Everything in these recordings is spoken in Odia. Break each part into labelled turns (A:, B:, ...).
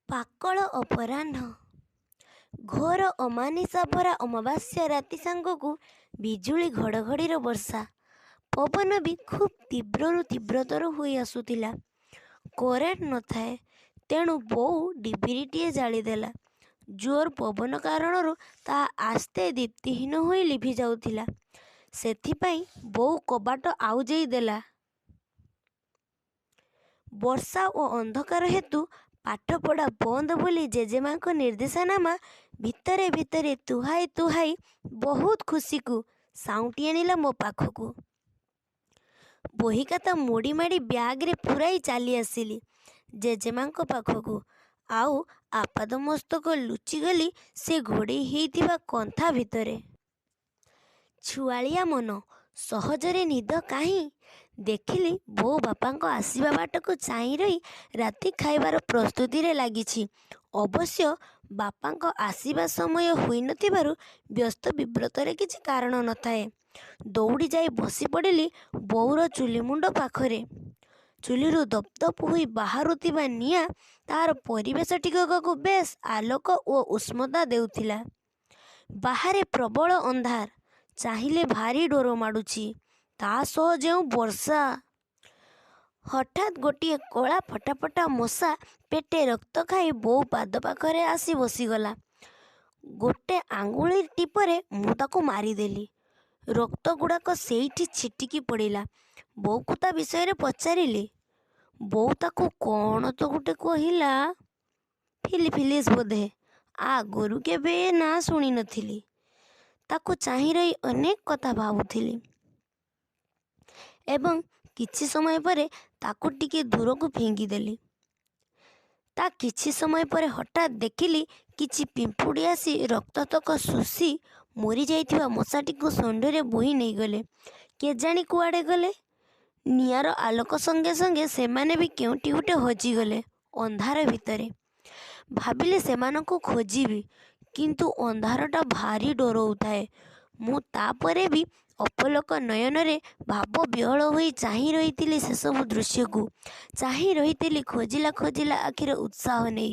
A: ପାକଳ ଅପରାହ୍ନ। ଘୋର ଅମାନିଶା ଭରା ଅମାବାସ୍ୟା ରାତି ସାଙ୍ଗକୁ ବିଜୁଳି ଘଡ଼ଘଡ଼ିର ବର୍ଷା। ପବନ ବି ଖୁବ୍ ତୀବ୍ରରୁ ତୀବ୍ରତର ହୋଇ ଆସୁଥିଲା। କରେଣ୍ଟ ନ ଥାଏ, ତେଣୁ ବୋଉ ଡିବିରିଟିଏ ଜାଳିଦେଲା। ଜୋର୍ ପବନ କାରଣରୁ ତାହା ଆସ୍ତେ ଦୀପ୍ତିହୀନ ହୋଇ ଲିଭିଯାଉଥିଲା। ସେଥିପାଇଁ ବୋଉ କବାଟ ଆଉଜେଇ ଦେଲା। ବର୍ଷା ଓ ଅନ୍ଧକାର ହେତୁ ପାଠପଢ଼ା ବନ୍ଦ ବୋଲି ଜେଜେମାଙ୍କ ନିର୍ଦ୍ଦେଶନାମା ଭିତରେ ଭିତରେ ତୁହାଇ ତୁହାଇ ବହୁତ ଖୁସିକୁ ସାଉଁଟି ଆଣିଲା ମୋ ପାଖକୁ। ବହିଖାତା ମୋଡ଼ିମାଡ଼ି ବ୍ୟାଗରେ ପୂରାଇ ଚାଲିଆସିଲି ଜେଜେମାଙ୍କ ପାଖକୁ, ଆଉ ଆପାଦମସ୍ତକ ଲୁଚିଗଲି ସେ ଘୋଡ଼େଇ ହେଇଥିବା କନ୍ଥା ଭିତରେ। ଛୁଆଳିଆ ମନ, ସହଜରେ ନିଦ କାହିଁ? ଦେଖିଲି ବୋଉ ବାପାଙ୍କ ଆସିବା ବାଟକୁ ଚାହିଁ ରହି ରାତି ଖାଇବାର ପ୍ରସ୍ତୁତିରେ ଲାଗିଛି। ଅବଶ୍ୟ ବାପାଙ୍କ ଆସିବା ସମୟ ହୋଇ ନ ଥିବାରୁ ବ୍ୟସ୍ତ ବିବ୍ରତର କିଛି କାରଣ ନ ଥାଏ। ଦୌଡ଼ି ଯାଇ ବସିପଡ଼ିଲି ବୋଉର ଚୁଲିମୁଣ୍ଡ ପାଖରେ। ଚୁଲିରୁ ଦପଦପ ହୋଇ ବାହାରୁଥିବା ନିଆଁ ତାର ପରିବେଶ ଟିକକକୁ ବେଶ୍ ଆଲୋକ ଓ ଉଷ୍ମତା ଦେଉଥିଲା। ବାହାରେ ପ୍ରବଳ ଅନ୍ଧାର, ଚାହିଁଲେ ଭାରି ଡର ମାଡ଼ୁଛି। ତା ସହ ଯେଉଁ ବର୍ଷା! ହଠାତ୍ ଗୋଟିଏ କଳା ଫଟାଫଟା ମଶା ପେଟେ ରକ୍ତ ଖାଇ ବୋଉ ପାଦ ପାଖରେ ଆସି ବସିଗଲା। ଗୋଟେ ଆଙ୍ଗୁଳି ଟିପରେ ମୁଁ ତାକୁ ମାରିଦେଲି। ରକ୍ତଗୁଡ଼ାକ ସେଇଠି ଛିଟିକି ପଡ଼ିଲା। ବୋଉକୁ ତା ବିଷୟରେ ପଚାରିଲି। ବୋଉ ତାକୁ କ'ଣ ତ ଗୋଟେ କହିଲା, ଫିଲିଫିଲିସ୍ ବୋଧେ। ଆଗରୁ କେବେ ଏ ନାଁ ଶୁଣି ନଥିଲି। ତାକୁ ଚାହିଁ ରହି ଅନେକ କଥା ଭାବୁଥିଲି ଏବଂ କିଛି ସମୟ ପରେ ତାକୁ ଟିକେ ଦୂରକୁ ଫିଙ୍ଗିଦେଲି। ତା କିଛି ସମୟ ପରେ ହଠାତ୍ ଦେଖିଲି କିଛି ପିମ୍ପୁଡ଼ି ଆସି ରକ୍ତତକ ଶୋଷି ମରିଯାଇଥିବା ମଶାଟିକୁ ଶୁଣ୍ଢରେ ବୋହି ନେଇଗଲେ। କେଜାଣି କୁଆଡ଼େ ଗଲେ। ନିଆଁର ଆଲୋକ ସଙ୍ଗେ ସଙ୍ଗେ ସେମାନେ ବି କେଉଁଠି ଗୋଟେ ହଜିଗଲେ ଅନ୍ଧାର ଭିତରେ। ଭାବିଲି ସେମାନଙ୍କୁ ଖୋଜିବି, କିନ୍ତୁ ଅନ୍ଧାରଟା ଭାରି ଡରଉଥାଏ। ମୁଁ ତାପରେ ବି ଅପଲକ ନୟନରେ ଭାବବିହ୍ୱଳ ହୋଇ ଚାହିଁ ରହିଥିଲି ସେସବୁ ଦୃଶ୍ୟକୁ, ଚାହିଁ ରହିଥିଲି ଖୋଜିଲା ଖୋଜିଲା ଆଖିର ଉତ୍ସାହ ନେଇ।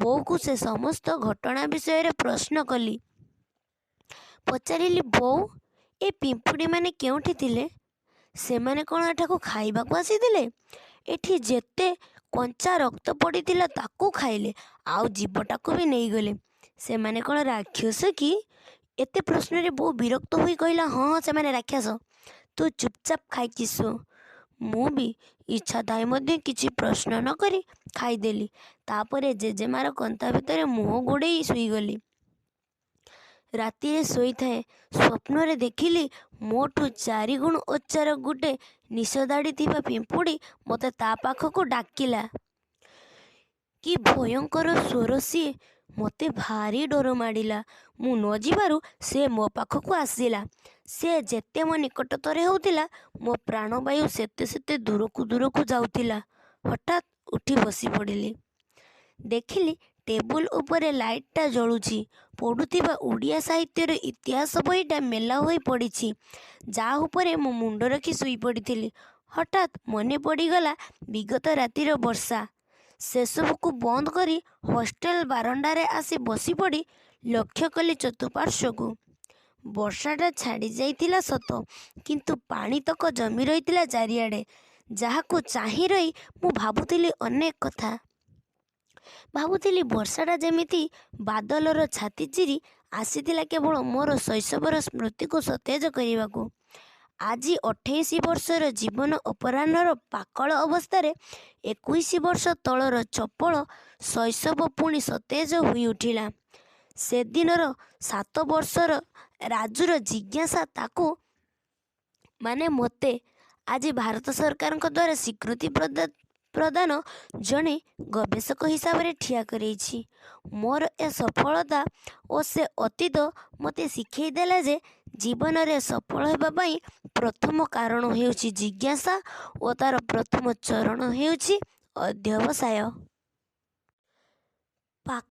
A: ବୋଉକୁ ସେ ସମସ୍ତ ଘଟଣା ବିଷୟରେ ପ୍ରଶ୍ନ କଲି। ପଚାରିଲି, ବୋଉ, ଏ ପିମ୍ପୁଡ଼ିମାନେ କେଉଁଠି ଥିଲେ? ସେମାନେ କ'ଣ ଏଠାକୁ ଖାଇବାକୁ ଆସିଥିଲେ? ଏଠି ଯେତେ କଞ୍ଚା ରକ୍ତ ପଡ଼ିଥିଲା ତାକୁ ଖାଇଲେ, ଆଉ ଜୀବଟାକୁ ବି ନେଇଗଲେ। ସେମାନେ କ'ଣ ରାକ୍ଷସ କି? ଏତେ ପ୍ରଶ୍ନରେ ବୋଉ ବିରକ୍ତ ହୋଇ କହିଲା, ହଁ ହଁ, ସେମାନେ ରାକ୍ଷସ। ତୁ ଚୁପଚାପ ଖାଇକି ଶୋ। ମୁଁ ବି ଇଚ୍ଛା ଥାଇ ମଧ୍ୟ କିଛି ପ୍ରଶ୍ନ ନ କରି ଖାଇଦେଲି। ତାପରେ ଜେଜେମାର କନ୍ଥା ଭିତରେ ମୁହଁ ଗୁଡ଼େଇ ଶୋଇଗଲି। ରାତିରେ ଶୋଇଥାଏ, ସ୍ୱପ୍ନରେ ଦେଖିଲି ମୋଠୁ ଚାରିଗୁଣ ଉଚ୍ଚର ଗୋଟେ ନିଶଦାଢ଼ି ଥିବା ପିମ୍ପୁଡ଼ି ମୋତେ ତା ପାଖକୁ ଡାକିଲା। କି ଭୟଙ୍କର ସ୍ୱର ସିଏ! ମୋତେ ଭାରି ଡର ମାଡ଼ିଲା। ମୁଁ ନ ଯିବାରୁ ସେ ମୋ ପାଖକୁ ଆସିଲା। ସେ ଯେତେ ମୋ ନିକଟତର ହେଉଥିଲା, ମୋ ପ୍ରାଣବାୟୁ ସେତେ ସେତେ ଦୂରକୁ ଦୂରକୁ ଯାଉଥିଲା। ହଠାତ୍ ଉଠି ବସିପଡ଼ିଲି। ଦେଖିଲି ଟେବୁଲ ଉପରେ ଲାଇଟ୍ଟା ଜଳୁଛି। ପଢ଼ୁଥିବା ଓଡ଼ିଆ ସାହିତ୍ୟର ଇତିହାସ ବହିଟା ମେଲା ହୋଇ ପଡ଼ିଛି, ଯାହା ଉପରେ ମୁଁ ମୁଣ୍ଡ ରଖି ଶୋଇପଡ଼ିଥିଲି। ହଠାତ୍ ମନେ ପଡ଼ିଗଲା ବିଗତ ରାତିର ବର୍ଷା। ସେସବୁକୁ ବନ୍ଦ କରି ହଷ୍ଟେଲ ବାରଣ୍ଡାରେ ଆସି ବସିପଡ଼ି ଲକ୍ଷ୍ୟ କଲି ଚତୁଃପାର୍ଶ୍ୱକୁ। ବର୍ଷାଟା ଛାଡ଼ି ଯାଇଥିଲା ସତ, କିନ୍ତୁ ପାଣିତକ ଜମି ରହିଥିଲା ଚାରିଆଡ଼େ, ଯାହାକୁ ଚାହିଁ ରହି ମୁଁ ଭାବୁଥିଲି ଅନେକ କଥା। ଭାବୁଥିଲି ବର୍ଷାଟା ଯେମିତି ବାଦଲର ଛାତି ଚିରି ଆସିଥିଲା କେବଳ ମୋର ଶୈଶବର ସ୍ମୃତିକୁ ସତେଜ କରିବାକୁ। ଆଜି 28 ବର୍ଷର ଜୀବନ ଅପରାହ୍ନର ପାକଳ ଅବସ୍ଥାରେ 21 ବର୍ଷ ତଳର ଚପଳ ଶୈଶବ ପୁଣି ସତେଜ ହୋଇଉଠିଲା। ସେଦିନର 7 ବର୍ଷର ରାଜୁର ଜିଜ୍ଞାସା ତାକୁ, ମାନେ ମୋତେ, ଆଜି ଭାରତ ସରକାରଙ୍କ ଦ୍ୱାରା ସ୍ୱୀକୃତି ପ୍ରଦାନ ଜଣେ ଗବେଷକ ହିସାବରେ ଠିଆ କରେଇଛି। ମୋର ଏ ସଫଳତା ଓ ସେ ଅତୀତ ମୋତେ ଶିଖେଇ ଦେଲା ଯେ ଜୀବନରେ ସଫଳ ହେବା ପାଇଁ ପ୍ରଥମ କାରଣ ହେଉଛି ଜିଜ୍ଞାସା ଓ ତାର ପ୍ରଥମ ଚରଣ ହେଉଛି ଅଧ୍ୟବସାୟ।